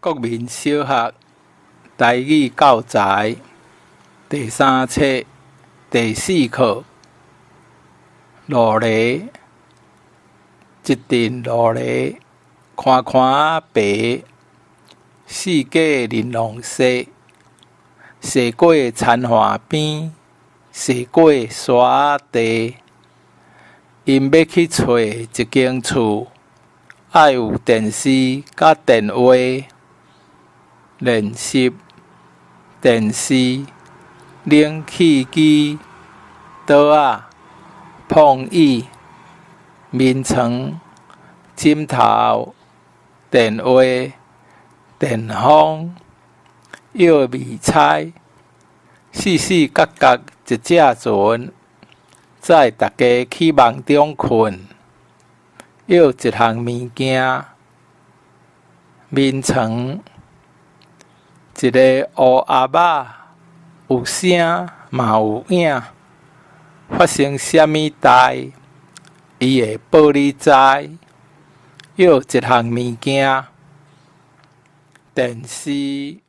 國民小學台語教材第三冊第四課，露犁，一陣露犁，寬寬仔白，四界玲瑯雪，踅過田岸邊，踅過沙仔地，𪜶欲去揣一間厝，愛有電視佮電話，練習，電視，冷氣機，桌仔，碰椅，眠床，枕頭，電話，電風，藥味猜，四四角角一隻船，載逐家去夢中睏，藥一項物件，眠床，一个烏鴨仔，有聲嘛有影，發生啥物代，伊會報你知。藥一項物件，電視。